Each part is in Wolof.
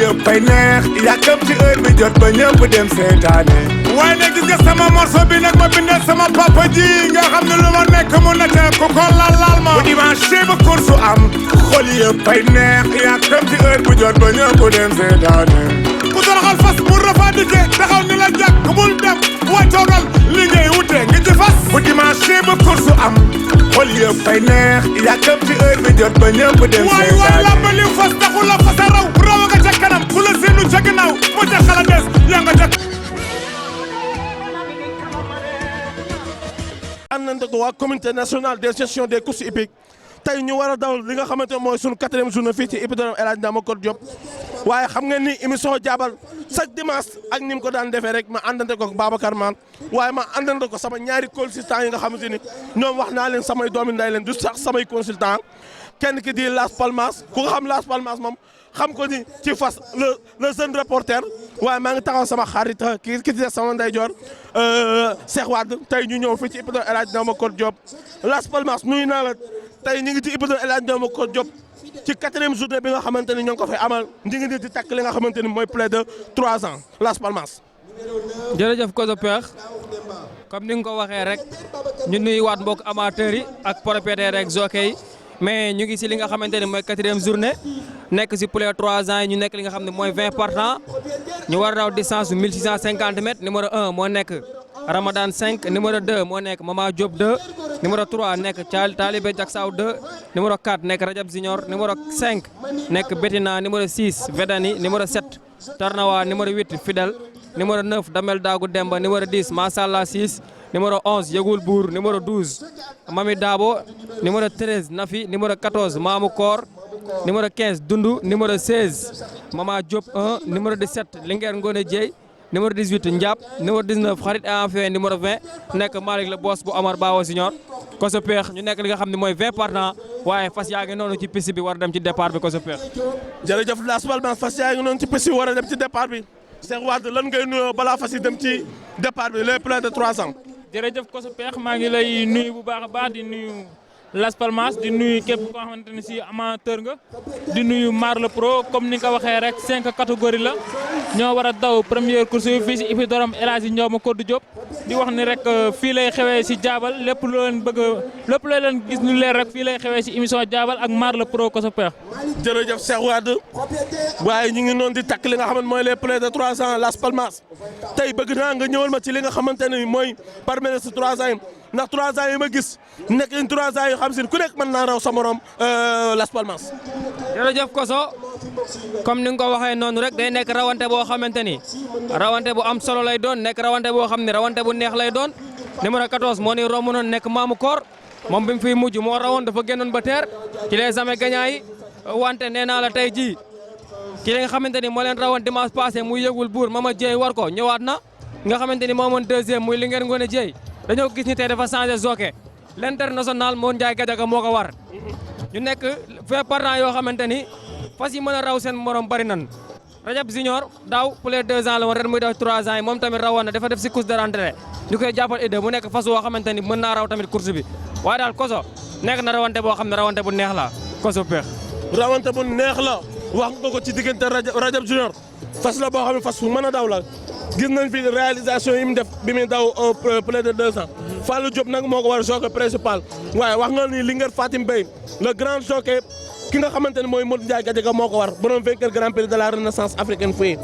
yëpp fay neex yàkkam ci heure bi jot ba ñëpp dem seetaane waaye nag gis nga sama morceau bi nag ma bindal sama papa ji nga xam ne lu ma nekk mu na te ku ko laal ma bu dimanche ba course am xol yëpp fay neex yàkkam ci heure bi jot ba ñëpp dem seetaane ku toroxal fas mu rafa dikke taxaw ni la jàkk bul dem wàccoogal li ngay wute ngi ci fas bu dimanche ba course am xol yëpp fay neex yàkkam ci heure bi jot ba ñëpp dem seetaane waay lamba li fas taxu la fas a raw nga ca kanam fu la seenu ca gannaaw mu ca xala des yaa nga ca àndante ko waa comité national de gestion des courses hippiques tey ñu war a daw li nga xamante ne mooy sunu 4e journée fii ci hippodrome El Hadj Ndama Codou Diop waaye xam ngeen ni émission jaabal chaque dimanche ak ni mu ko daan defee rek ma àndante ko ak Babacar Man waaye ma àndante ko sama ñaari consultant yi nga xamante ni ñoom wax naa leen samay doomi nday leen du sax samay consultant kenn ki di Las Palmas ku nga xam Las Palmas moom xam ko ni ci fas le jeune reporter waaye maa ngi taxaw sama xarit ki ci des sama ndeyjoor Cheikh Wade tey ñu ñëw fii ci hippodrome El Hadj Ndama Codou Diop Las Palmas nuyu naa la tey ñu ngi ci hippodrome El Hadj Ndama Codou Diop ci 4e journée bi nga xamante ni ñoo ngi ko fay amal ñu ngi nii di takk li nga xamante ni mooy plus de 3 ans Las Palmas. jërëjëf Koso Peex comme ni nga ko waxee rek ñu nuyuwaat mbokk amateurs yi ak propriétaires rek jockey yi mais ñu ngi si li nga xamante ni mooy 4e journée nekk si plus de 3 ans yi ñu nekk li nga xam ne mooy 20 partants ñu war a daw distance 1650 mètres numéro 1 moo nekk Ramadan 5 numéro 2 moo nekk Mama Diop 2 numéro 3 nekk Talibé Jaksaw 2 numéro 4 nekk Rajab Junior numéro 5 nekk Betina numéro 6 Vedani numéro 7 Tarnawa numéro 8 Fidèle numéro 9 Damel Dagu Demba numéro 10 Masalla 6 numéro 11 Yegul Bour numéro 12 Mami Dabo numéro 13 Nafi numéro 14 Mamou Koor numéro 15 Dundu numéro 16 Mama Diop 1 numéro 17 Linguère Ngone Dieye numéro 18 Ndiap numéro 19 Xarit Enfin numéro 20 nekk Malick la boss bu Omar Bawo Senior Koso Peex ñu nekk li nga xam ne mooy 20 partants waaye fas yaa ngi noonu ci piste bi war a dem ci départ bi Koso Peex. jërëjëf Las Palmas fas yaa ngi noonu ci piste bi war a dem ci départ bi Cheikh Wade lan ngay nuyoo balaa fas yi dem ci départ bi les plus de 3 ans. jërëjëf Koso Peex maa ngi lay nuyu bu baax a baax di nuyu Las Palmas di nuyu képp koo xamante ne si amateur nga di nuyu Marle Pro comme ni nga ko waxee rek 5 catégories la ñoo war a daw première course yi fii si hippodrome El Hadj Ndama Codou Diop di wax ni rek fii lay xewee si jaabal lépp loo leen bëgg lépp loo leen gis lu leer rek fii lay xewee si émission jaabal ak Marle Pro Koso Peex. jërëjëf Cheikh Wade waaye ñu ngi noonu di takk li nga xamante mooy les plus de 3 ans Las Palmas tey bëgg naa nga ñëwal ma ci li nga xamante ne mooy parmi ces 3 ans yi ndax 3 ans yi ma gis nekk 3 ans yoo xam si ku nekk mën naa raw sa morom Las Palmas. jërëjëf Koso comme ni nga ko waxee noonu rek day nekk rawante boo xamante ni rawante bu am solo lay doon nekk rawante boo xam ne rawante bu neex lay doon numéro 14 moo ni romb noonu nekk Mamou Koor moom bi mu fiy mujj moo rawoon dafa génnoon ba teer ci les jamais gagnants yi wante nee naa la tey jii ki nga xamante ni moo leen rawoon dimanche passé muy Yegul Bour Mama Dieye war ko ñëwaat na nga xamante ni moo moon 2e muy Linguère Ngone Dieye dañoo gis ni tey dafa changé jockey l'international moo Ndiaye Gadiaga moo ko war ñu nekk 20 partants yoo xamante ni fas yi mën a raw seen morom bari nan Rajab Junior daaw pour les 2 ans la woon ren muy def 3 ans yi moom tamit rawoon na dafa def si course de rentrée ñu koy jàppal idée mu nekk fas woo xamante ni mën naa raw tamit course bi waaye daal Koso nekk na rawante boo xam ne rawante bu neex la Koso Peex. rawante bu neex la wax nga ko ci diggante Rajab Junior fas la boo xam ne fas fu mën a daw la gis nañ fi réalisation yi mu def bi muy daw plus de 2 ans Fallou Diop nag moo ko war jockey principal waaye wax nga ni Linguère Fatim Bey le grand jockey ki nga xamante ne mooy Modou Ndiaye Gadiaga moo ko war borom vainqueur grand prix de la renaissance africaine fii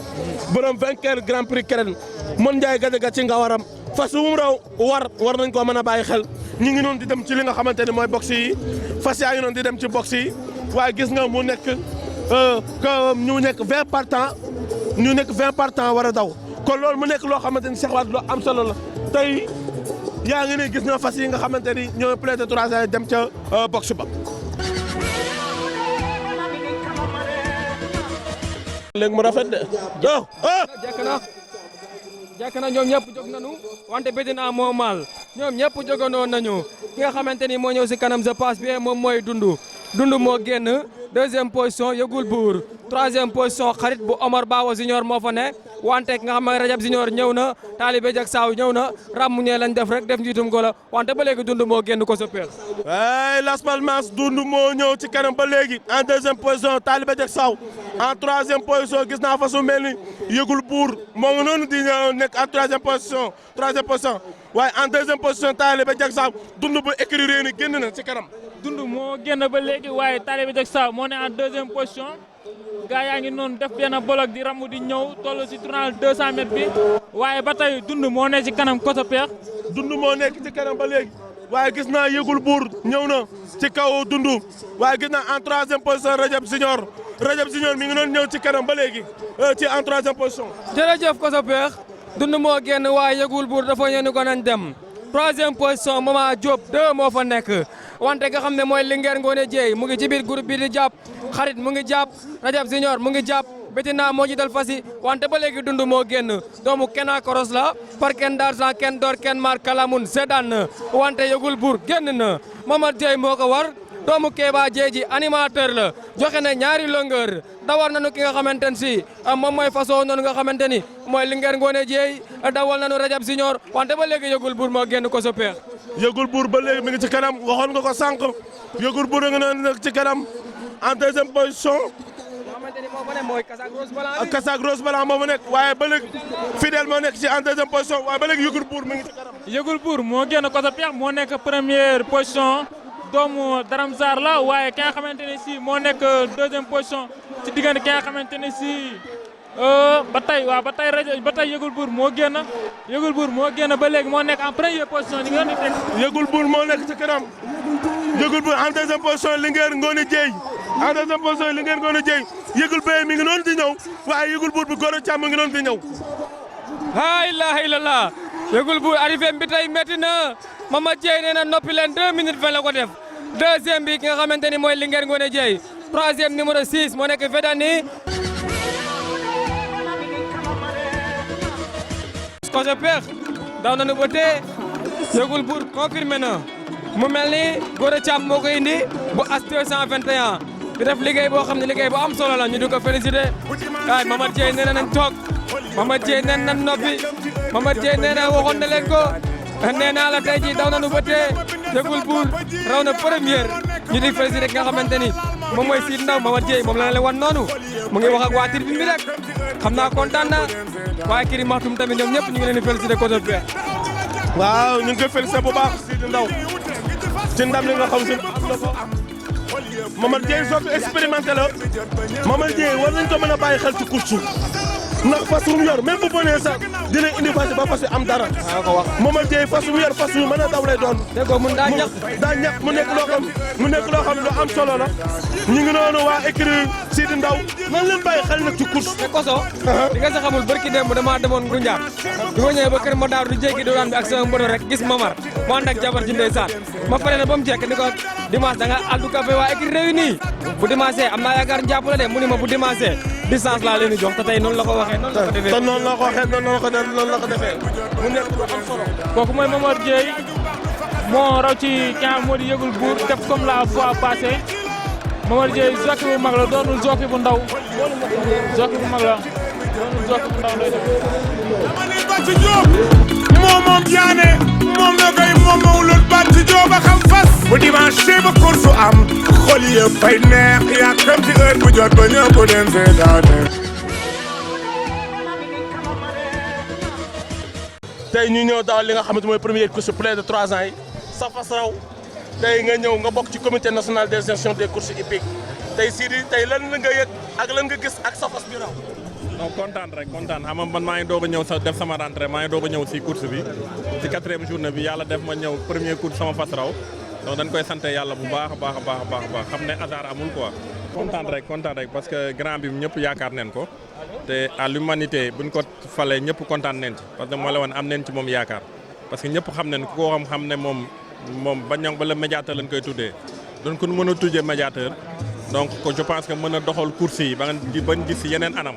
borom vainqueur grand prix keneen Modou Ndiaye Gadiaga ci nga waram fas wu mu raw war nañ koo mën a bàyyi xel ñu ngi noonu di dem ci li nga xamante ne mooy box yi fas yaa ngi noonu di dem ci box yi waaye gis nga mu nekk ñu nekk 20 partants ñu nekk 20 partants war a daw kon loolu mu nekk loo xamante ni Cheikh Wade loo am solo la tey yaa ngi ne gis nga fas yi nga xamante ni ñoo plus de 3 ans dem ca box ba. léegi mu rafet de. jekk na ñoom ñëpp jóg nañu wante Betina moo maal ñoom ñëpp jógandoo nañu ki nga xamante ni moo ñëw si kanam je passe bien moom mooy Dundu moo génn 2e position Yegul Bour 3e position xarit bu Omar Bawo Junior moo fa ne wante ki nga xam ne Rajab Junior ñëw na Talibé Jak Saw ñëw na ràmmuñee lañ def rek def njiitum gola wante ba léegi Dundu moo génn ko sa Peex. Las Palmas Dundu moo ñëw ci kanam ba léegi en 2e position Talibé Jak Saw en troisième position gis naa fa su mel ni yëgul buur moo ngi noonu di nekk en troisième position waaye en deuxième position Talibé Diack Sam dund bu écrit réew ni génn na ci kanam. dund moo génn ba léegi waaye Talibé Diack Sam moo ne en deuxième position gaa yaa ngi noonu def benn bolok di ramu di ñëw toll si tournal 200 mètres bi waaye ba tey dund moo ne ci kanam côté peex. dund moo nekk ci kanam ba léegi waaye gis naa yëgul buur ñëw na ci kaw dund waaye gis naa en troisième position Rajab Junior mi ngi doon ñëw ci kanam ba léegi ci en troisième position. jërëjëf Koso Peex dund moo génn waaye yëgul buur dafa ñëw ni ko nañ dem troisième position Mama Diop 2 moo fa nekk wante nga xam ne mooy Linguère Ngoné Dieye mu ngi ci biir groupe bi di jàpp xarit mu ngi jàpp Rajab Junior mu ngi jàpp Betina moo jiital fas yi wante ba léegi dund moo génn doomu Kena Koros la par ken d'argent ken d'or ken mar kalamun sedan na wante yëgul buur génn na Mamad Dieye moo ko war doomu Kéba Dieye animateur la joxe na ñaari longueur dawal nañu ki nga xamante ne si moom mooy façon noonu nga xamante ni mooy Linguère Ngoné Dieye dawal nañu Rajab Junior wante ba léegi yëgul buur moo génn ko sa peex. yëgul buur ba léegi mi ngi ci kanam waxoon nga ko sànq yëgul buur nga nekk ci kanam en deuxième position. Kasak Rose Blanc moo fa nekk waaye ba léegi Fidèle moo nekk ci en deuxième position waaye ba léegi yëgul buur mi ngi ci kanam. yëgul buur moo génn ko sa peex moo nekk première position doomu Daram Sarr la waaye ki nga xamante ne si moo nekk deuxième position ci diggante ki nga xamante ne si ba tey yëgul buur moo génn ba léegi moo nekk en première position ñu ngi leen di teg. yëgul buur moo nekk ci kanam yëgul buur en deuxième position Linguère Ngoné Dieye yëgul bee mi ngi noonu di ñëw waaye yëgul buur bi Goro Thiam mi ngi noonu di ñëw. la ilaha illallah yëgul buur arrivé bi tey métti na Mamad Dieye nee na noppi leen 2 minutes 20 la ko def deuxième bi ki nga xamante ni mooy Linguère Ngoné Dieye troisième numéro 6 moo nekk Vedani. Koso Peex daw nañu ba tey yëgul buur confirmé na mu mel ni Goro Thiam moo ko indi bu as 221 di def liggéey boo xam ne liggéey bu am solo la ñu di ko félicité waaye Mamad Dieye nee na nañ toog Mamad Dieye nee na nañ noppi Mamad Dieye nee na waxoon na leen ko nee naa la tey jii daw nañu ba tey yëgul buur raw na première ñu di félicité ki nga xamante ni moom mooy Sidy Ndaw Mamad Dieye moom la leen wan noonu mu ngi wax ak waa tribune bi rek xam naa kontaan na waaye kii di Maxtum tamit ñoom ñëpp ñu ngi leen di félicité Koso Peex. waaw ñu ngi koy félicité bu baax Sidy Ndaw ci ndam li nga xam si am na ko Mamad Dieye soo ko expérimenté la Mamad Dieye war nañ ko mën a bàyyi xel ci course ndax fas yu mu yor même bu bonee sax dina indi fas ba fas am dara. waaw ko wax Mamad Dieye fas yu mu yor fas yu mën a daw lay doon. dégg nga mun daa ñax mu nekk loo xam lu am solo la ñu ngi noonu waa écrit Sidy Ndaw nan leen bàyyi xel nag ci course. te Koso di nga sa xamul barki démb dama demoon Ngunjaan bi ma ñëwee ba kër ma daaru di jéggi doon bi ak sama mbodo rek gis Mamar mu ànd ak jabar ji ndeysaan ma pare na ba mu jekk ni ko dimanche da nga aldu café waa écrit réuni bu dimanche am naa yaakaar njàpp la de mu ni ma bu dimanche distance laa leen di jox te tey noonu la ko waxee noonu la ko defee. te noonu la ko waxee noonu la ko defee mu nekk lu am solo. kooku mooy Mamad Dieye moo raw ci ñaar moo di yëgul buur def comme la fois passée Mamad Dieye jockey bu mag la doonul jockey bu ndaw jockey bu mag la doonul jockey bu ndaw lay def. Bàcc Diop moom Diané moom la koy moom mawlul Bàcc Diop a xam fas bu dimanche ba course am xol yëpp fay neex yàkkam ci heure bu jot ba ñëpp dem seetaane. tey ñu ñëw daaw li nga xamante mooy première course plus de 3 ans yi sa fas raw tey nga ñëw nga bokk ci comité national de gestion des courses hippiques tey Sidy tey lan la nga yëg ak lan nga gis ak sa fas bi raw. non kontaan rek kontaan xam nga man maa ngi doog a ñëw sa def sama rentrée maa ngi doog a ñëw si course bi si 4e journée bi yàlla def ma ñëw premier course sama fas raw donc dañ koy sant yàlla bu baax a baax xam ne hasard amul quoi. kontaan rek parce que grand bi ñëpp yaakaar neen ko te à l'humanité buñ ko falee ñëpp kontaan neen ci parce que moo la woon am neen ci moom yaakaar parce que ñëpp xam neen ku ko xam ne moom bañoŋ ba la médiateur lañ koy tuddee donc ku mën a tuddee médiateur donc je pense que mën a doxal course yi bañ gis si yeneen anam.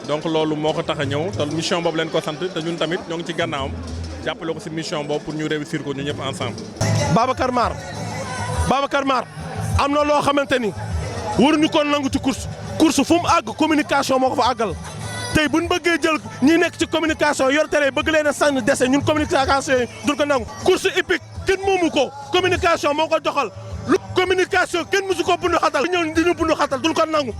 donc loolu moo ko tax a ñëw te mission boobu leen ko sant te ñun tamit ñoo ngi ci gannaawam jàppale ko si mission boobu pour ñu réussir ko ñu ñëpp ensemble. Babacar Mar am na loo xamante ni waruñu ko nangu ci course fu mu àgg communication moo ko fa àggal tey buñ bëggee jël ñi nekk ci communication yor télé bëgg leen a sànni dese ñun communication yi duñ ko nangu. course hippique kenn moomu ko communication moo ko doxal lu communication kenn mësu ko bundu xatal ñëw di ñu bundu xatal duñ ko nangu.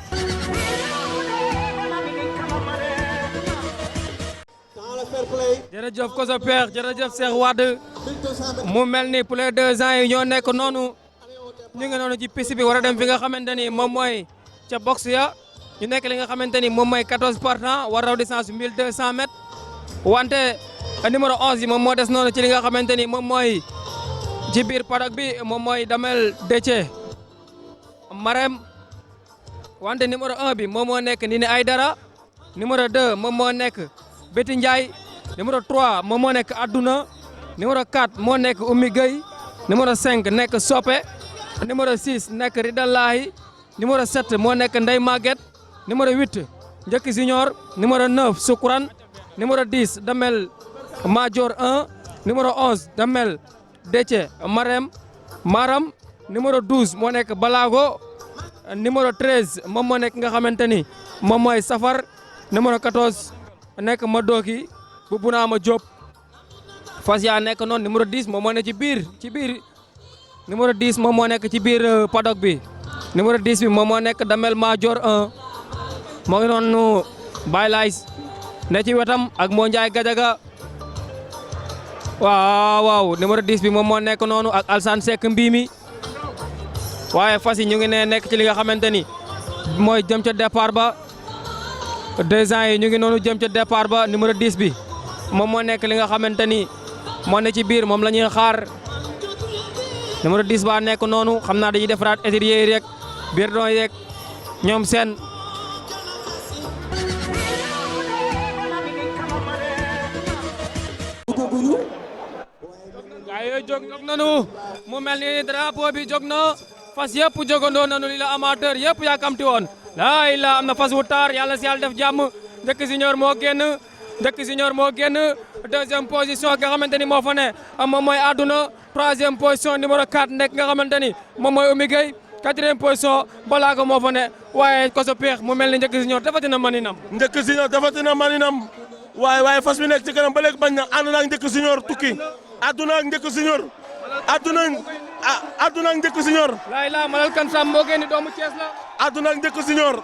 jërëjëf Koso Père jërëjëf Cheikh Wade mu mel ni pour les 2 ans yi ñoo nekk noonu ñu ngi noonu ci piste bi war a dem fi nga xamante ni moom mooy ca box ya ñu nekk li nga xamante ni moom mooy 14 partants war raw distance 1200 mètres wante numéro 11 yi moom moo des noonu ci li nga xamante ni moom mooy ci biir paddock bi moom mooy Damel Déthié Marème wante numéro 1 bi moom moo nekk Nini Aydara numéro 2 moom moo nekk Betty Ndiaye numéro 3 moom moo nekk Adduna numéro 4 moo nekk Oumy Gueye numéro 5 nekk Soppe numéro 6 nekk Ridalahi numéro 7 moo nekk Ndeye Maguette numéro 8 Njëkk Junior numéro 9 Soukran numéro 10 Damel Major 1 numéro 11 Damel Déthié Maram numéro 12 moo nekk Balago numéro 13 moom moo nekk nga xamante ni moom mooy Safar numéro 14 nekk Madoki bu Bunaama Diop fas yaa nekk noonu numéro 10 moom moo nekk ci biir numéro 10 moom moo nekk ci biir paddock bi numéro 10 bi moom moo nekk Damel Major 1 moo ngi noonu Baye Lays ne ci wetam ak moo Njaay Gajaga waaw numéro 10 bi moom moo nekk noonu ak Alsane Seck Mbimi waaye fas yi ñu ngi ne nekk ci li nga xamante ni mooy jëm ca départ ba 2 ans yi ñu ngi noonu jëm ca départ ba numéro 10 bi moom moo nekk li nga xamante ni moo ne ci biir moom la ñuy xaar numéro 10 ba nekk noonu xam naa dañuy defaraat étrier yi rek biir doon yeeg ñoom seen. gaa yooyu jóg nanu mu mel ni drapeau bi jóg na fas yëpp jógandoo nanu li la amateur yëpp yàkkamti woon laay la am na fas wu taar yàlla si yàlla def jàmm Njëkk Junior moo génn deuxième position nga xamante ni moo fa ne moom mooy Adduna troisième position numéro 4 nekk nga xamante ni moom mooy Oumy Gueye quatrième position Balago moo fa ne waaye Koso Peex mu mel ni Njëkk Junior dafatina maninam waaye fas bi nekk ci kanam ba léegi bañ na ànd naag Njëkk Junior tukki Adduna ak Njëkk Junior Adduna ak Njëkk Junior laay la Malal Kan Sam moo génn doomu Thiès la Adduna ak Njëkk Junior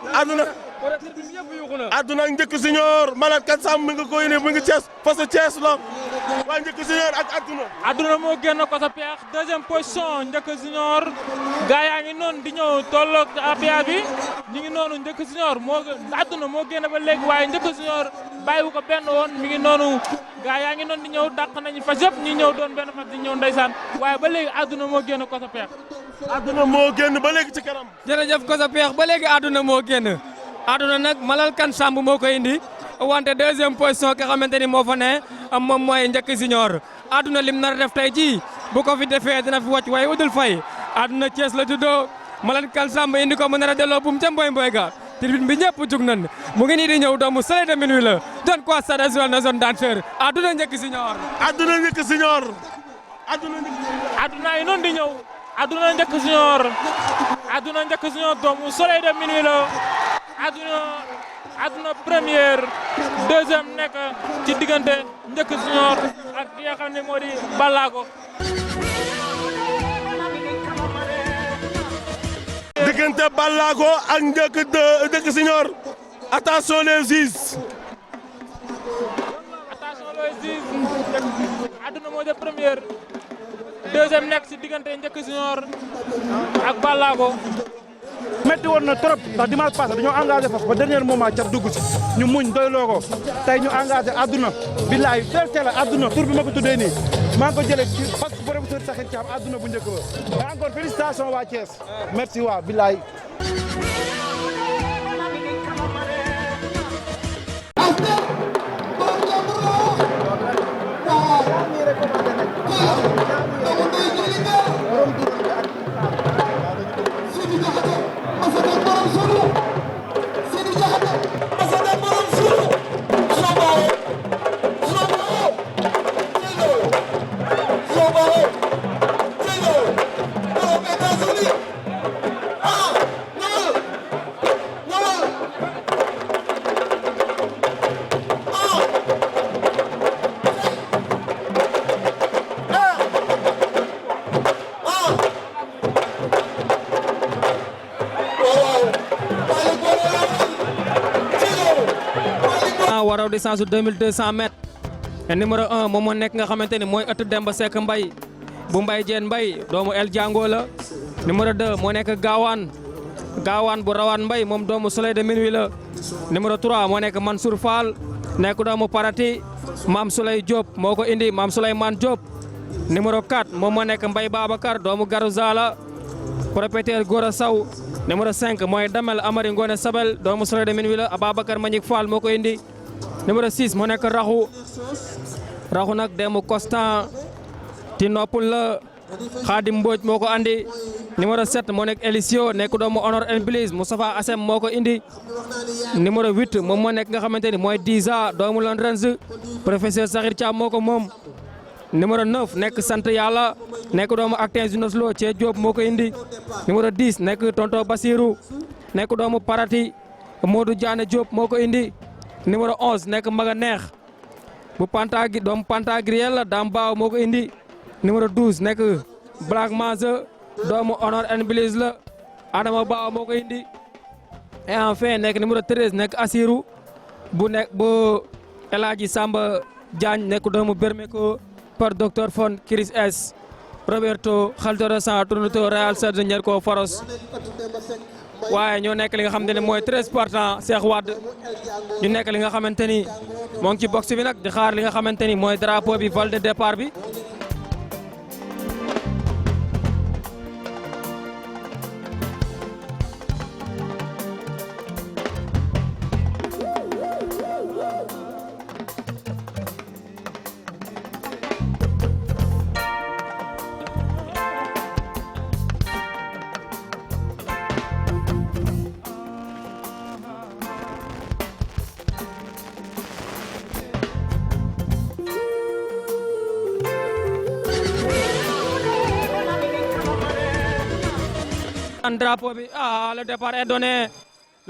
Adduna ak Njëkk Junior Malal Kan Sam mi ngi koy ne mi ngi Thiès fasu Thiès la waa Njëkk Junior ak Adduna moo génn Koso Peex deuxième position Njëkk Junior gaa yaa ngi noonu di ñëw tolloog APA bi ñu ngi noonu Njëkk Junior Adduna moo génn ba léegi waaye Njëkk Junior bàyyiwu ko benn woon mi ngi noonu gaa yaa ngi noonu di ñëw dàq nañu fas yëpp ñi ñëw doon benn fas di ñëw ndeysaan waaye ba léegi Adduna moo génn Koso Peex Adduna moo génn ba léegi ci kanam jërëjëf Koso Peex ba léegi Adduna moo génn Adduna nag Malal Kan Samb moo koy indi wante deuxième position nga xamante ni moo fa ne moom mooy Njëkk Junior Adduna lim nar a def tey jii bu ko fi defee dina fi wàcc waaye udul fay Adduna Thiès la juddoo Malal Kan Samb indi ko mu nar a delloo buum ca mboy mboy ga tribune bi ñëpp jug nañ mu ngi nii di ñëw doomu soleil de minuit la doon quoi ça national na zone danseur Adduna Njëkk Junior Adduna yi noonu di ñëw Adduna Njëkk Junior doomu soleil de minuit la Adduna première deuxième nekk ci diggante Njëkk Junior ak ki nga xam ne moo di Balago diggante Balago ak Njëkk Junior attention les juges Adduna moo jël première deuxième nekk ci diggante Njëkk Junior ak Balago metti woon na trop ndax dimanche passé dañoo engagé fas ba dernier moment ca dugg si ñu muñ doyloo ko tey ñu engagé Adduna billaay teel a Adduna tur bi ma ko tuddee nii maa ngi ko jëlee ci fas professeur Sakhir Thiam Adduna bu njëkk ba mais encore félicitations waa Thiès merci waa billaay waraw distance 2200 mètres numéro 1 moom moo nekk nga xamante ni mooy ëtt Demba Seck Mbay bu Mbay Jeen Mbay doomu El Jango la numéro 2 moo nekk Gaawaan bu Rawaan Mbay moom doomu Soleil de Minuit la numéro 3 moo nekk Mansour Fall nekk doomu Parati Maam Souley Diop moo ko indi Maam Souleymane Diop numéro 4 moom moo nekk Mbay Babacar doomu Garouza la propriétaire Gora Saw numéro 5 mooy Damel Amari Ngone Sabel doomu Soleil de Minuit la Ababacar Magnick Fall moo ko indi numéro 6 moo nekk Raxu nag demu Constant ti noppul la Khadim Mbodj moo ko andi numéro 7 moo nekk Elisio nekk doomu Honor and Bliss Moustapha Assem moo ko indi numéro 8 moom moo nekk nga xamante ni mooy Diza doomu Londrens professeur Sakhir Thiam moo ko moom numéro 9 nekk sant yàlla nekk doomu Actin Junos Lo Thie Diop moo ko indi numéro 10 nekk Tonto Basirou nekk doomu Parati Modou Diané Diop moo ko indi numéro 11 nekk Maga Neex bu doomu Pantagriel la Dame Bao moo ko indi numéro 12 nekk Black Maze doomu Honor and Bliss la Adama Bao moo ko indi et enfin nekk numéro 13 nekk Assirou bu El Hadji Samba Diagne nekk doomu Bermeko par docteur Fon Chris S Roberto Xaltorosan Tournuto Real Sergenier ko Faros waaye ñoo nekk li nga xamante ni mooy 13 partants Cheikh Wade ñu nekk li nga xamante ni moo ngi ci box bi nag di xaar li nga xamante ni mooy drapeau bi vol de départ bi. drapeau bi le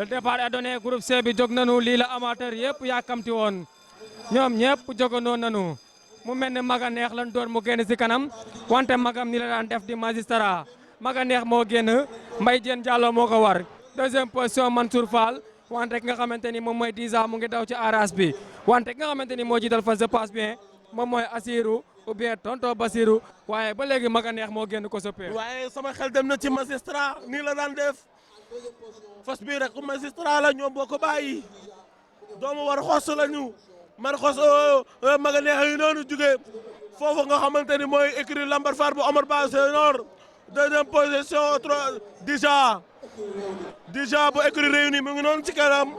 départ est donné groupe C bi jóg nañu lii la amateur yëpp yàkkamti woon ñoom ñëpp jógandoo nañu mu mel ne Maga Neex lan doon mu génn si kanam wante magam ni la daan def di magistrat Maga Neex moo génn Mbaye Diène Diallo moo ko war deuxième position Mansour Fall wante ki nga xamante ni moom mooy Diza mu ngi daw ci aras bi wante ki nga xamante ni moo jiital fa je passe bien moom mooy Assirou ou bien Tonto Basirou waaye ba léegi Maga Neex moo génn ko soppee waaye sama xel dem na ci magistrat nii la daan def fas bii rek magistrat la ñoom boo ko bàyyi doomu war xos la ñu man xos Maga Neex yi noonu jugee foofu nga xamante ni mooy écrit lambar far bu Omar Ba Senior deuxième position Dija bu écrit réuni mu ngi noonu ci kanam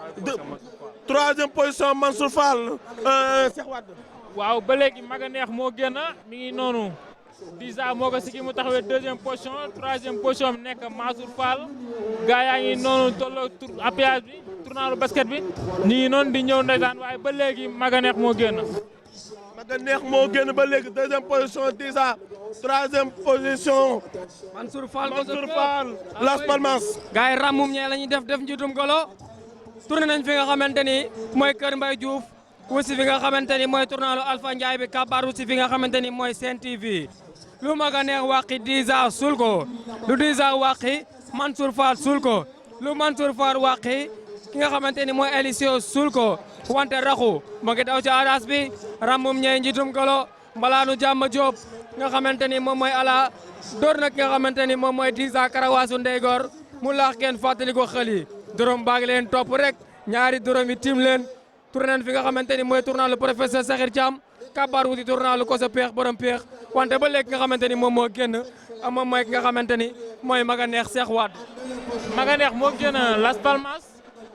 troisième position Mansour Fall Cheikh Wade waaw ba léegi Maga Neex moo génn mi ngi noonu Dija moo ko sigi mu taxawee deuxième position troisième position bi nekk Mansour Fall gaa yaa ngi noonu tolloo appuyage bi tournalu basket bi ñu ngi noonu di ñëw ndeysaan waaye ba léegi Maga Neex moo génn. Maga Neex moo génn ba léegi deuxième position Dija troisième position Mansour Fall Las Palmas. gaa yi ràmmum ñee la ñuy def njiitum golo tourné nañ fi nga xamante ni mooy Kër Mbaye Diouf wusi fi nga xamante ni mooy tournalu Alpha Ndiaye bi kabaar wusi fi nga xamante ni mooy Sen TV lu Maga Neex wàqi Dija suul ko lu Dija wàqi Mansour Fall suul ko lu Mansour Fall wàqi ki nga xamante ni mooy Elisio suul ko wante raxu moo ngi daw ci aras bi ràmmum ñee njiitum golo mbalaanu jàmm Diop nga xamante ni moom mooy ala door nag nga xamante ni moom mooy Dija karawaasu ndeygoor mu laax kenn fàttali ko xel yi dërëm baa ngi leen topp rek ñaari dërëm yi tim leen tourné fi nga xamante ni mooy tournalu professeur Sakhir Thiam kabaar wuti tournalu ko sa peex borom peex wante ba léegi nga xamante ni moom moo génn moom mooy ki nga xamante ni mooy Maga Neex Cheikh Wade Maga Neex moo génn Las Palmas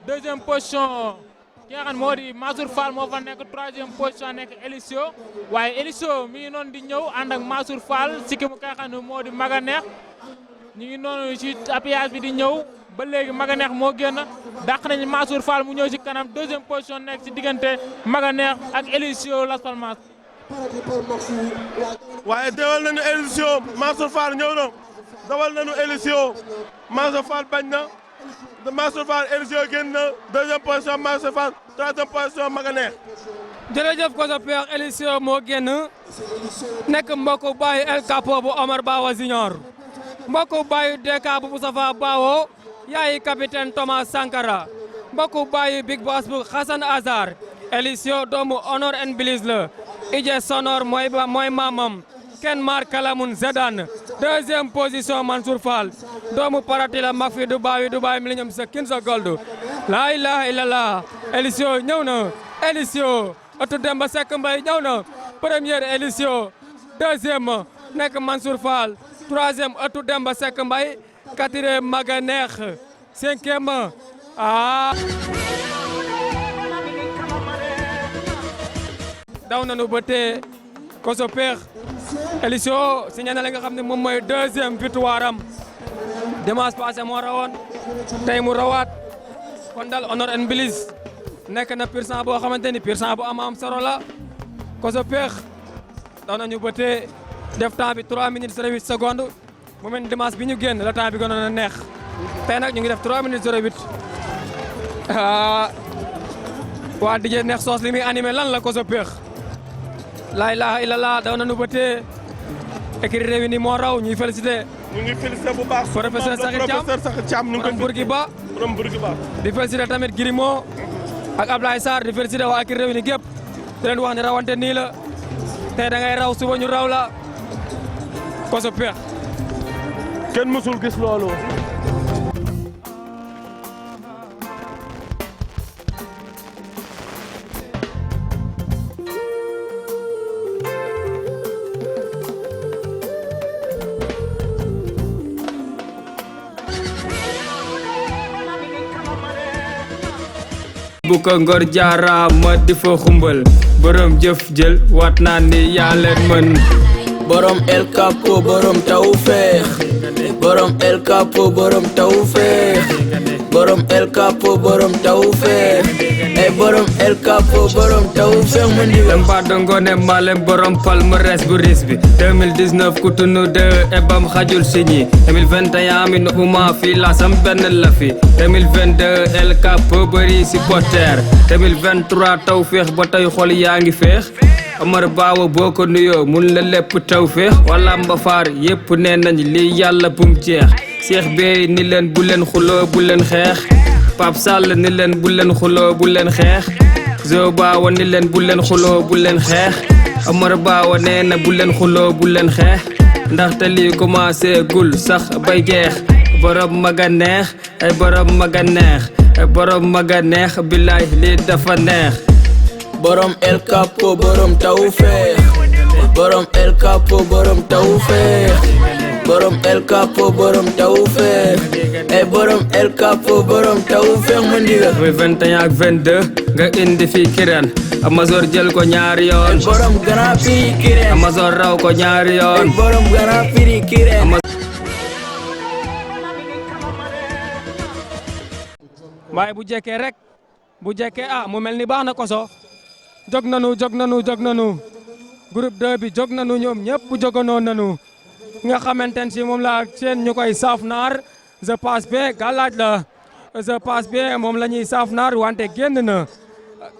deuxième position ki nga xam moo di Mansour Fall moo fa nekk troisième position nekk Elisio waaye Elisio mi ngi noonu di ñëw ànd ak Mansour Fall si ki mu ka xam ne moo di Maga Neex ñu ngi noonu ci appuyage bi di ñëw ba léegi Maga Neex moo génn dàq nañu Mansour Fall mu ñëw ci kanam deuxième position nekk ci diggante Maga Neex ak Elisio Las Palmas. waaye dawal nañu Elisio Mansour Fall ñëw na dawal nañu Elisio Mansour Fall bañ na Mansour Fall Elisio génn na deuxième position Mansour Fall troisième position Maga Neex. jërëjëf ko sa peex Elisio moo génn nekk mbokku baayu El Capo bu Omar Bawa Junior mbokku baayu DK bu Moustapha Bawo yaayi capitaine Thomas Sankara mbokku baayu Big Boss bu Hassan Azar Elisio doomu Honor and Bliss la Ije Sonor mooy maamam Ken Mar Kalamun Zedane 2e position Mansour Fall doomu parati la mag fi Dubai Millennium sa kin sa gold la ilaha illallah édition ñëw na édition ëttu Demba Seck Mbaye ñëw na première édition 2e nekk Mansour Fall 3e ëttu Demba Seck Mbaye 4e Maga Neex 5e daw nañu ba tee Koso Peex édition signé na la nga xam ne moom mooy 2e victoire am dimanche passé moo rawoon tey mu rawaat kon dal Honor and Bliss nekk na pur sang boo xamante ni pur sang bu am solo la Koso Peex daw nañu ba tee def temps bi 3 minutes 08 secondes mu mel ni dimanche bi ñu génn la temps bi gënoon a neex tey nag ñu ngi def 3 minutes 08 waa DJ neex soos li muy animé lan la Koso Peex la ilaha illallah daw nañu ba tee écrit réuni moo raw ñuy félicité ñu ngi félicité bu baax professeur Sakhir Thiam ñu ngi borom Bourguiba Bourguiba di félicité tamit Girimo ak Ablaye Sarr di félicité waa écrit réuni gépp di leen wax ne rawante nii la tey da ngay raw suba ñu raw la Koso Peex kenn mësul gis loolu bu ko ngor jaara ma di fa xumbal borom jëf jël wat naa ni yaa leen mën borom El Capo borom tawfeex borom El Capo borom tawfeex borom El Capo borom tawfeex ay borom El Capo borom tawfeex ma ndigal dem ba dongone malem borom palmarès bu ris bi 2019 ku tunu de ebam xajul si ñi 2021 mi nouma fii la sam benn la fi 2022 El Capo bëri supporter 2023 tawfeex ba tey xol yaa ngi feex Amar Baawo boo ko nuyoo mun la lépp tawfeex wala mba faar yépp nee nañ li yàlla bum jeex Cheikh Bey ni leen bu leen xuloo bu leen xeex Pape Sall ni leen bu leen xuloo bu leen xeex Zo Baawo ni leen bu leen xuloo bu leen xeex Amar Baawo nee na bu leen xuloo bu leen xeex ndaxte lii commencé gul sax bay jeex borom maga neex ay borom maga neex ay borom maga neex billaay lii dafa neex borom El Capo borom tawfeex borom El Capo borom tawfeex borom El Capo borom tawfeex ay borom El Capo borom tawfeex ma ndigal 21 ak 22 nga indi fi Kirène Amazor jël ko ñaari yoon borom Grand Prix Kirène Amazor raw ko ñaari yoon borom Grand Prix Kirène waaye bu jekkee rek bu jekkee mu mel ni baax na Koso jog nanu groupe 2 bi jog nanu ñoom ñëpp jogandoo nanu nga xamante ne si moom la seen ñu koy saaf naar je passe bien galaaj la je passe bien moom la ñuy saaf naar wante génn na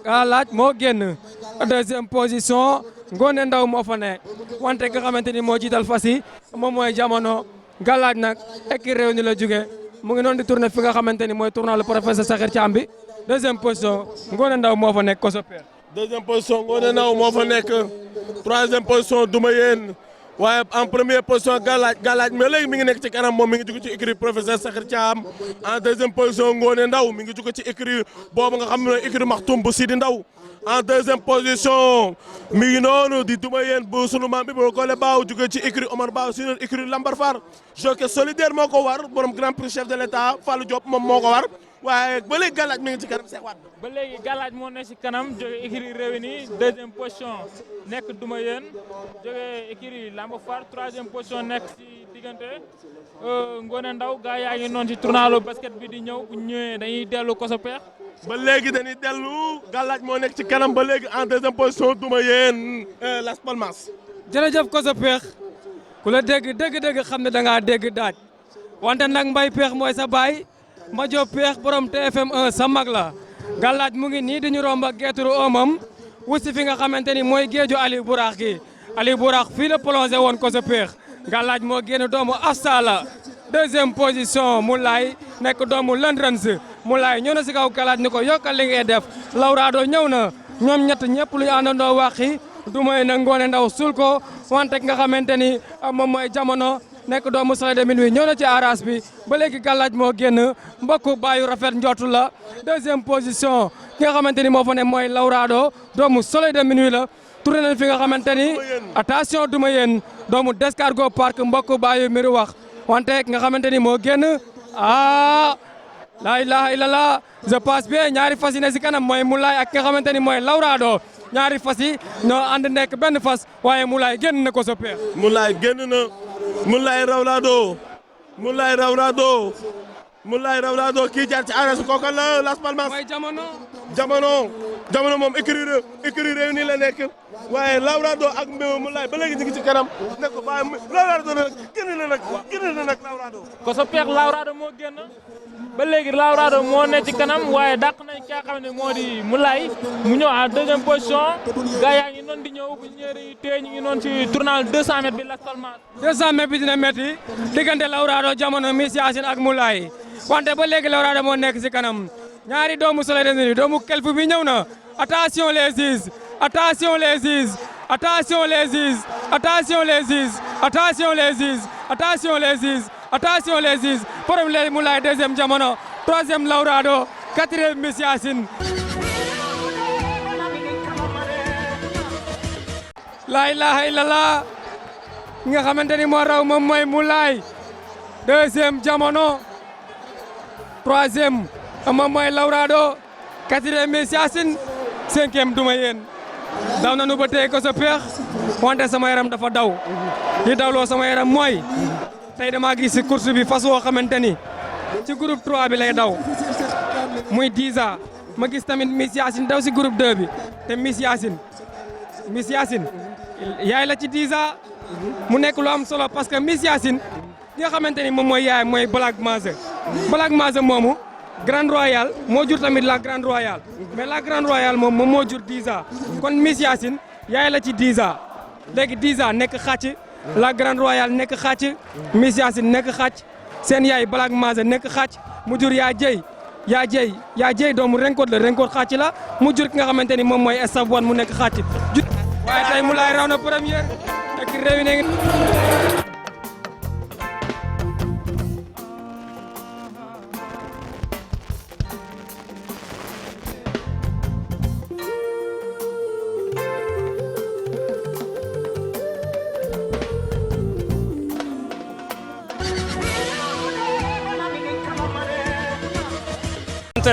galaaj moo génn 2e position Ngone Ndaw moo fa ne wante nga xamante ni moo jiital fas yi moom mooy jamono galaaj nag écurie Rewmi la jóge mu ngi noonu di tourner fi nga xamante ni mooy tournoi le professeur Sakhir Thiam bi 2e position Ngone Ndaw moo fa nekk Koso Peex 2e position Ngone Ndaw moo fa nekk 3e position Duma Yéen waaye en première position Galaaj mais léegi mi ngi nekk ci kanam moom mi ngi jóge ci écurie professeur Sakhir Thiam en 2e position Ngone Ndaw mi ngi jóge ci écurie boobu nga xam ne écurie Maxtum bu Sidi Ndaw en 2e position mi ngi noonu di Duma Yéen bu sunu maam bi boo koole baaw jóge ci écurie Omar Baaw si noonu écurie Lambar Far jockey solidaire moo ko war borom grand prix chef de l'état Fallou Diop moom moo ko war waaye ba léegi Galaaj mi ngi ci kanam Cheikh Wade ba léegi Galaaj moo ne ci kanam jóge écurie Rewmi 2e position nekk Duma Yéen jóge écurie Lambar Far 3e position nekk ci diggante Ngone Ndaw gaa yaa ngi noonu ci tournalu basket bi di ñëw bu ñëwee dañuy dellu Koso Peex ba léegi dañuy dellu Galaaj moo nekk ci kanam ba léegi en 2e position Duma Yéen Las Palmas jërëjëf Koso Peex ku la dégg xam ne da ngaa dégg daaj wante nag Mbay Peex mooy sa baay ma Diop Peex borom TFM 1 sa mag la Galaaj mu ngi nii di ñu romb ak geeturu omam wusi fi nga xamante ni mooy géeju Aliou Bourax gi Aliou Bourax fii la plongé woon Koso Peex Galaaj moo génn doomu Astala 2e position Moulay nekk doomu Landrans Moulay ñëw na si kaw Galaaj ni ko yokkal li ngay def Lawrado ñëw na ñoom ñett ñëpp lu ñu àndandoo waxi duma yéen a Ngoné Ndaw suul ko wante ki nga xamante ni moom mooy Jamono nekk doomu Soleil de Minuit ñëw na ci arras bi ba léegi gàllaaj moo génn mbokku baayu rafet njootu la deuxième position ki nga xamante ni moo fa ne mooy Lawrado doomu Soleil de Minuit la tourné nañ fi nga xamante ni attention duma yéen doomu Descargo Park mbokku baayu miru wax wante ki nga xamante ni moo génn la ilaha illallah je passe bien ñaari fas yi ne si kanam mooy Moulay ak ki nga xamante ni mooy Lawrado ñaari fas yi ñoo ànd nekk benn fas waaye Moulay génn na ko sa peex. Moulay génn na Moulay Lawrado Moulay Lawrado Moulay Lawrado kii jaar ci arrêt kooku la Las Palmas. mooy jamono moom écurie Réunis la nekk waaye Lawrado ak Moulay ba léegi ñu ngi ci kanam ne ko waaye Lawrado nag génn na nag Lawrado. ko sa peex Lawrado moo génn ba léegi Lawrado moo ne ci kanam waaye dàq nañ ki nga xam ne moo di Moulay mu ñëw en deuxième position gars yaa ngi noonu di ñëw bu ñëwee tey ñu ngi noonu ci tournant 200 mètres bi Las Palmas. 200 mètres bi dina métti diggante Lawrado Jamono Miss Yacine ak Moulay wante ba léegi Lawrado moo nekk ci kanam ñaari doomu Soleil de Minuit doomu kelfu bi ñëw na attention les juges attention les juges attention les juges attention les juges attention les juges attention les juges attention les juges premier Moulay deuxième Jamono troisième Lawrado quatrième Miss Yacine. la ilaha illallah nga xamante ni moo raw moom mooy Moulay deuxième Jamono troisième moom mooy Lawrado quatrième Miss Yacine cinquième duma yéen daw nañu ba tey ko sa peex wante sama yaram dafa daw li dawloo sama yaram mooy tey dama gis ci course bi fas woo xamante ni ci groupe 3 bi lay daw muy 10 ans ma gis tamit Miss Yacine daw ci groupe 2 bi te Miss Yacine yaay la ci 10 ans mu nekk lu am solo parce que Miss Yacine ki nga xamante ni moom mooy yaay mooy Black Maze moomu Grande Royale moo jur tamit la Grande Royale mais la Grande Royale moom moo jur 10 ans kon Miss Yacine yaay la ci 10 ans léegi 10 ans nekk xàcc la Grande Royale nekk xàcc Miss Yacine nekk xàcc seen yaay Black Maze nekk xàcc mu jur yaa jëy doomu Renkoot la Renkoot xàcc la mu jur ki nga xamante ni moom mooy Estaf Wan mu nekk xàcc waaye tey Moulay raw na première ak Réunis.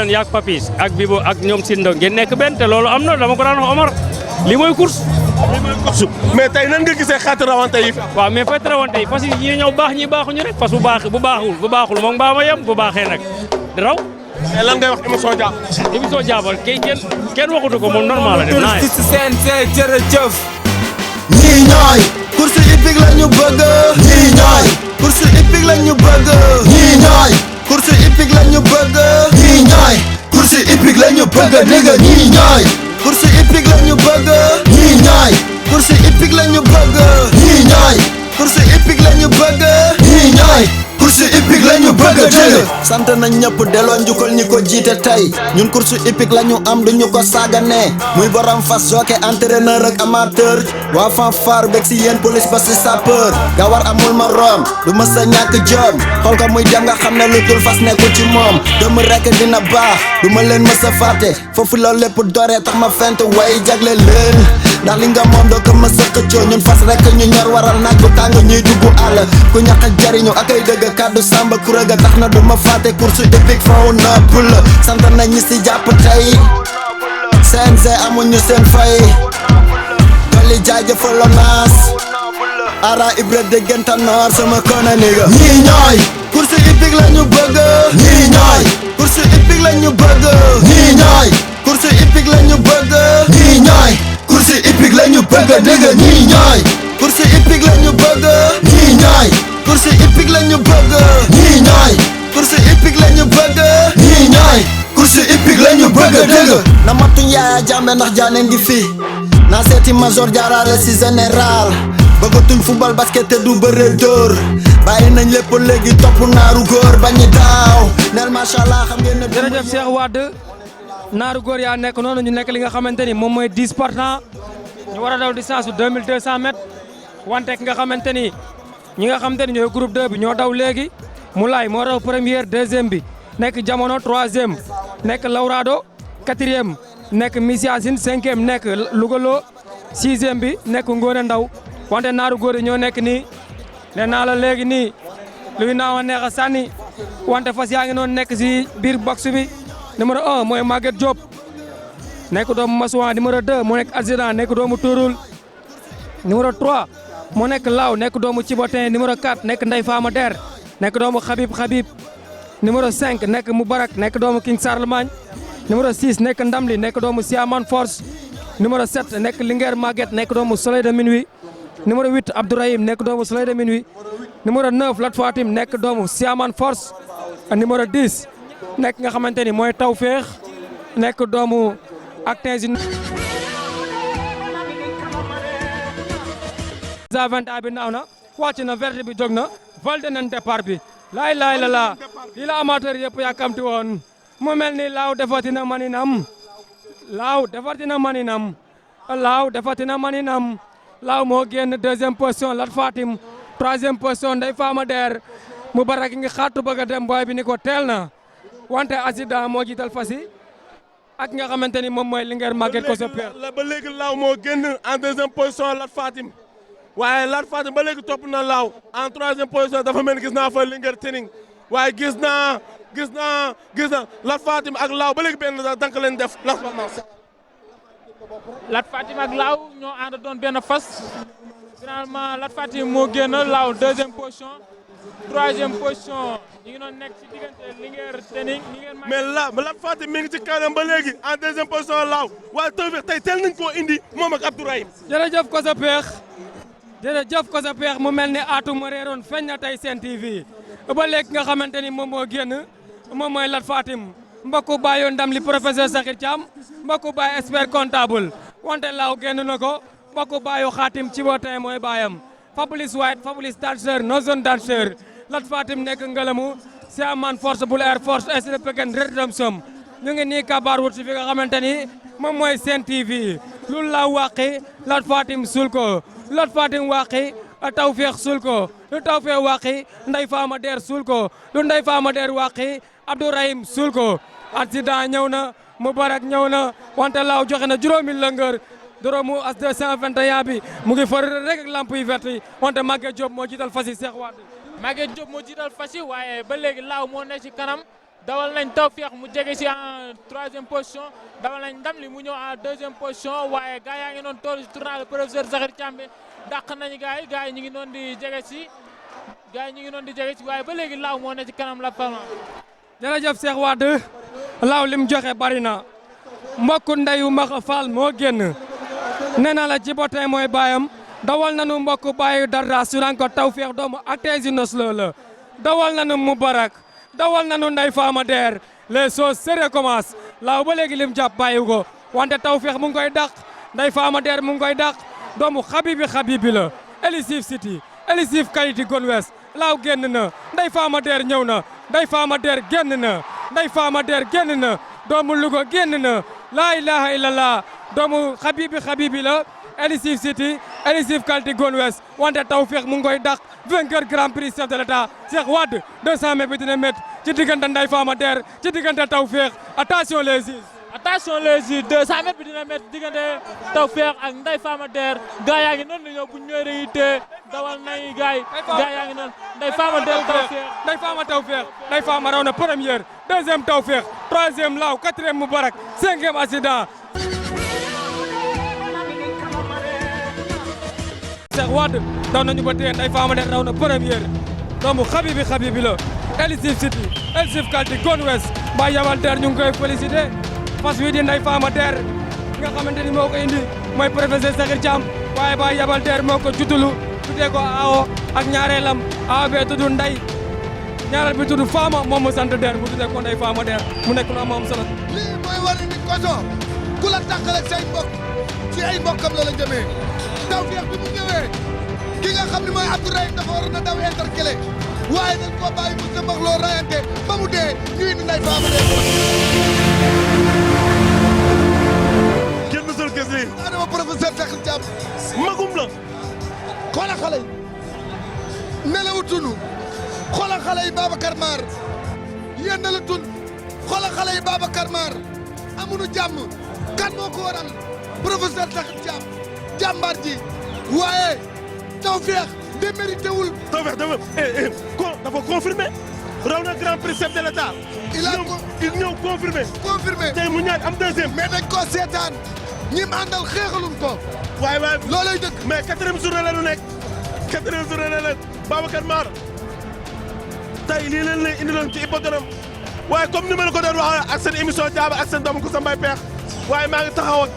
yaak Papis ak Bibo ak ñoom Sindo ngeen nekk benn te loolu am na dama ko daan wax Omar lii mooy course. mais tey nan nga gisee xeetu rawante yi. waaw mais xeetu rawante yi parce que ñi ñëw baax ñi baaxuñu rek parce que bu baaxul moom mbaa ma yem bu baaxee nag raw. mais lan ngay wax émission Diab. émission Diab kenn waxutu ko moom normal la def naa yi. jërëjëf. ñii ñooy. course hippique la ñu bëgg. ñii ñooy. course hippique la ñu bëgg. ñii ñooy. course hippique la ñu bëgg. ñii ñooy. course hippique la ñu bëgg dégg ñii ñooy. course hippique la ñu bëgg. ñii ñooy. course hippique la ñu bëgg. ñii ñooy. course hippique la ñu bëgg. ñii ñooy. course hippique la ñu bëgg dégg. sant nañ ñëpp delloo njukkal ñi ko jiite tey ñun course hippique la ñu am duñu ko sàggane muy borom fas jockey entraîneur ak amateur waa fanfare bég si yéen police ba si sapeur gawar amul ma rom du mës a ñàkk jom xool ko muy dem nga xam ne lu dul fas nekkul ci moom dëmm rekk dina baax du ma leen mës a fàtte foofu la lépp doree tax ma fent way jagle leen ndax li nga moom doo ko mës a xëccoo ñun fas rekk ñu ñor waral naaj bu tàng ñuy dugg àll ku ñàkk jariñu ak ay dëgg kaddu samba kuréga tax na du ma fàtte course hippique faw nëpp la sant nañ ñi si jàpp tey CNG amuñu seen fay dolli jaajëfal la naas ara ibra dégganta noor sama kona niga ñii ñooy course hippique la ñu bëgg ñii ñooy course hippique la ñu bëgg ñii ñooy course hippique la ñu bëgg ñii ñooy course hippique la ñu bëgg dégg ñii ñooy course hippique la ñu bëgg ñii ñooy course hippique la ñu bëgg ñii ñooy course hippique la ñu bëgg ñii ñooy course hippique la ñu bëgg dégg na matuñ Yaaya Jammeh ndax jaane ngi fi naa seeti major jaaraale si général bëggatuñ football basket te du bëre dóor bàyyi nañ lépp léegi topp naaru góor bañi daaw neel machallah xam ngeen ne jërëjëf Cheikh Wade naaru góor yaa nekk noonu ñu nekk li nga xamante ni moom mooy 10 partants ñu war a daw distance su 2200 mètres wante ki nga xamante ni ñi nga xamante ni ñooy groupe 2 bi ñoo daw léegi Moulay moo raw première deuxième bi nekk Jamono troisième nekk Lawrado quatrième nekk Misiasine cinquième nekk Lugalo sixième bi nekk Ngone Ndaw wante naaru góor yi ñoo nekk nii nee naa la léegi nii luy naaw a neex a sànni wante fas yaa ngi noonu nekk si biir box bi numéro 1 mooy Maguette Diop nekk doomu Masuwan numéro 2 moo nekk Adjudant nekk doomu Touroul numéro 3 moo nekk Law nekk doomu Cibotin numéro 4 nekk Ndeye Fama Der nekk doomu Habib numéro 5 nekk Moubarak nekk doomu King Charlemagne numéro 6 nekk Ndamli nekk doomu Siaman Force numéro 7 nekk Linguère Maguette nekk doomu Soleil de Minuit numéro 8 Abdourahim nekk doomu Soleil de Minuit numéro 9 Lat Fatim nekk doomu Siaman Force numéro 10 nekk nga xamante ni mooy Tawfeex nekk doomu Actin Zaventa bi naaw na wàcc na verte bi jóg na valde nañ départ bi laay la lii la amateur yëpp yàkkamti woon mu mel ni Laaw defatina maninam Laaw defatina maninam Laaw defatina maninam Laaw moo génn deuxième position Lat Fatim troisième position Ndeye Fama Der Moubarak ngi xaatu bëgg a dem boy bi ni ko teel na wante Adjudant moo jiital fas yi ak nga xamante ni moom mooy Linguère Maguette ko soppeer la ba léegi Laaw moo génn en deuxième position Lat Fatim waaye Lat Fatim ba léegi topp na Laaw en troisième position dafa mel ni gis naa fa Linguère Tening waaye gis naa Lat Fatim ak Laaw ba léegi benn dank leen def Lat Fatim ak Laaw ñoo ànd doon benn fas finalement Lat Fatim moo génn Laaw deuxième position troisième position ñu ngi doon nekk ci diggante Linguère Tening mais Lat Fatim mi ngi ci kanam ba léegi en deuxième position Laaw waaye Tawfeex tey teel nañ koo indi moom ak Abdourahim jërëjëf ko sa peex jërëjëf ko sa peex mu mel ni aatu ma réeroon feeñ na tey Sen TV ba léegi nga xamante ni moom moo génn moom mooy Lat Fatim mbokku bàyyi ndam li professeur Sakhir Thiam mbokku bàyyi expert comptable wante Laaw génn na ko mbokku bàyyi Xaatim ci bootin mooy baayam Fabrice White Fabrice danseur no zone danseur Lat Fatim nekk ngelamu Siaman Force Bul Air Force SDE Pekin Redemption ñu ngi nii kabaar wut si fi nga xamante ni moom mooy Sen TV lu Laaw wàqi Lat Fatim sul ko Lat Fatim wàqi Tawfeex sul ko lu Tawfeex wàqi Ndeye Fama Der sul ko lu Ndeye Fama Der wàqi Abdourahim sul ko Adjudant ñëw na Moubarak ñëw na wante Laaw joxe na juróomi lëngër doromu as 221 bi mu ngi far rek ak lamp yi vert yi wante Maguette Diop moo jiital fas yi Cheikh Wade Maguette Diop moo jiital fas yi waaye ba léegi Laaw moo ne ci kanam dawal nañ Tawfeex mu jege si en troisième position dawal nañ Ndamli mu ñëw en deuxième position waaye gars yaa ngi doon toll si tournage professeur Sakhir Thiam bi dàq nañu gars yi ñu ngi doon di jege si waaye ba léegi Laaw moo ne ci kanam la palma jërëjëf Cheikh Wade Laaw lim joxe bari na mbokku ndeyu Maxa Fall moo génn nee naa la ci botin mooy baayam dawal nañu mbokku baayu Darda suran ko Tawfeex doomu Actin Zinos la dawal nañu Moubarak dawal nañu Ndeye Fama Der les choses sérieux commencent Laaw ba léegi lim jàpp bàyyi ko wante Tawfeex mu ngi koy dàq Ndeye Fama Der mu ngi koy dàq doomu Habibi la Elisif City Elisif qualité Gone West Laaw génn na Ndeye Fama Der ñëw na Ndeye Fama Der génn na Ndeye Fama Der génn na doomu Louga génn na laa ilaha illallah doomu Habibi la Elisif City Elisif qualité Gone West wante Tawfeex mu ngi koy dàq vainqueur grand prix chef de l'état Cheikh Wade 200 mètres bi dina métti ci diggante Ndeye Fama Der ci diggante Tawfeex attention les juges attention les juges 200 mètres bi dina métti diggante Tawfeex ak Ndeye Fama Der gaa yaa ngi noonu ñëw bu ñu ñëwee dañuy téye dawal nañu gaa yaa ngi noonu Ndeye Fama Der Tawfeex Ndeye Fama raw na première deuxième Tawfeex troisième Laaw quatrième Moubarak cinquième Adjudant Cheikh Wade daw nañu ba téye Ndeye Fama Der raw na première doomu Habibi la Elisif City Elisif qualité Gone West ba yabal Der ñu ngi koy félicité fas wi di Ndeye Fama Der nga xamante ni moo ko indi mooy professeur Sakhir Thiam waaye ba yabal Der moo ko jutulu tuddee ko aawo ak ñaareelam aawo bee tudd Ndeye ñaareel bi tudd Fama moom mu sant Der mu tuddee ko Ndeye Fama Der mu nekk lu am solo. lii mooy wane ni koso ku la tàqale ak say mbokk ci ay mbokkam la jëmee Tawfeex bi mu ñëwee ki nga xam ne mooy Abdourahim dafa war na daw intercalé waaye dañ koo bàyyi mu sa mbax loo rayante ba mu dee ñu indi Ndeye Fama Der kenn musul gis bi. Adama professeur Sakhir Thiam. magum la. xoolal xale yi nelawutunu xoolal xale yi Babacar Mar yéen na la tun xoolal xale yi Babacar Mar amuñu jàmm kan moo ko waral professeur Sakhir Thiam jàmbaar ji waaye Tawfekh démérité wul. Tawfekh dafa confirmé raw na grand prix chef de l'État. il ñëw confirmé. tey mu ñaar am deuxième. mais dañ koo seetaan ñi mu àndal xeexaluñ ko. waaye loolay dëgg. mais 4e journée la ñu nekk 4e journée la nekk Babacar Mar tey lii leen lay indiloon ci hippodrome waaye comme ni ma la ko doon waxee ak seen émission Jaaba ak seen doomu ko sa mbay peex waaye maa ngi taxaw ak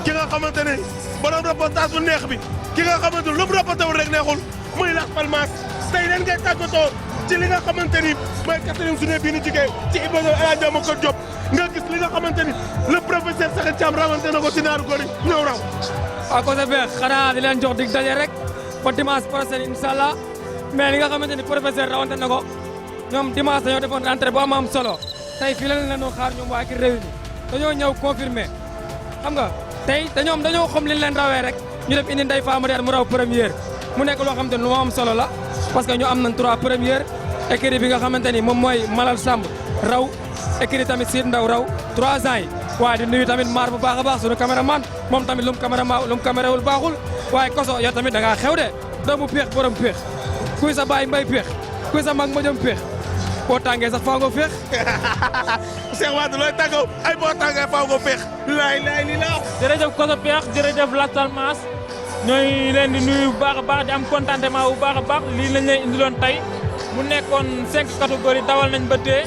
ki nga xamante ne borom reportage bu neex bi ki nga xamante ne lu mu reporté wul rek neexul muy Las Palmas tey leen ngay tàggatoo ci li nga xamante ni mooy 4e journée bii ni jigéen ci hippodrome El Hadj Ndiaye Diop nga gis li nga xamante ni le professeur Sakhir Thiam rawante na ko ci naaru góor yi ñëw raw. waaw côté beex xanaa di leen jox dig daje rek ba dimanche prochain incha allah mais li nga xamante ni professeur rawante na ko ñoom dimanche dañoo defoon rentrée bu am solo tey fii lañ leen doon xaar ñoom waa ki réew mi dañoo ñëw confirmé xam nga tey te ñoom dañoo xam li leen rawee rek ñu def indi Ndeye Fama mu raw première mu nekk loo xamante ni lu am solo la parce que ñu am nañ 3 première écurie bi nga xamante ni moom mooy Malal Samb raw écurie tamit Siid Ndaw raw 3 ans yi waaye di nuyu tamit maar bu baax a baax sunu caméraman moom tamit lu mu camérawul baaxul waaye koso yow tamit da ngaa xew de doomu péex borom péex kuy sa baay mbay péex kuy sa mag ma jëm péex boo tàngee sax faaw nga féex. Cheikh Wade looy tàggaw ay boo tàngee faaw nga féex. laay li la. jërëjëf koso peex jërëjëf Las Palmas ñooy leen di nuyu bu baax a baax di am contentement bu baax a baax lii lañ leen indiloon tey mu nekkoon 5 catégories dawal nañ ba tee.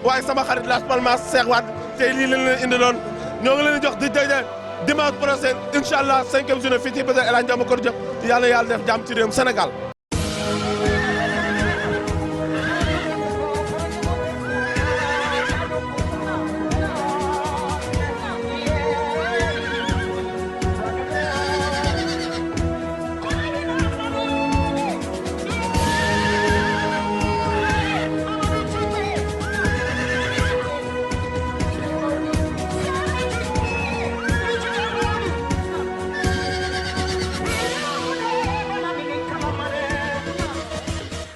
waaye sama xarit Las Palmas Cheikh Wade tey lii lañ leen indiloon ñoo ngi leen di jox di daje dimanche prochain incha allah 5e journée fii ci Hippodrome El Hadj Ndiaye Diop yàlla def jàmm ci réewum Sénégal.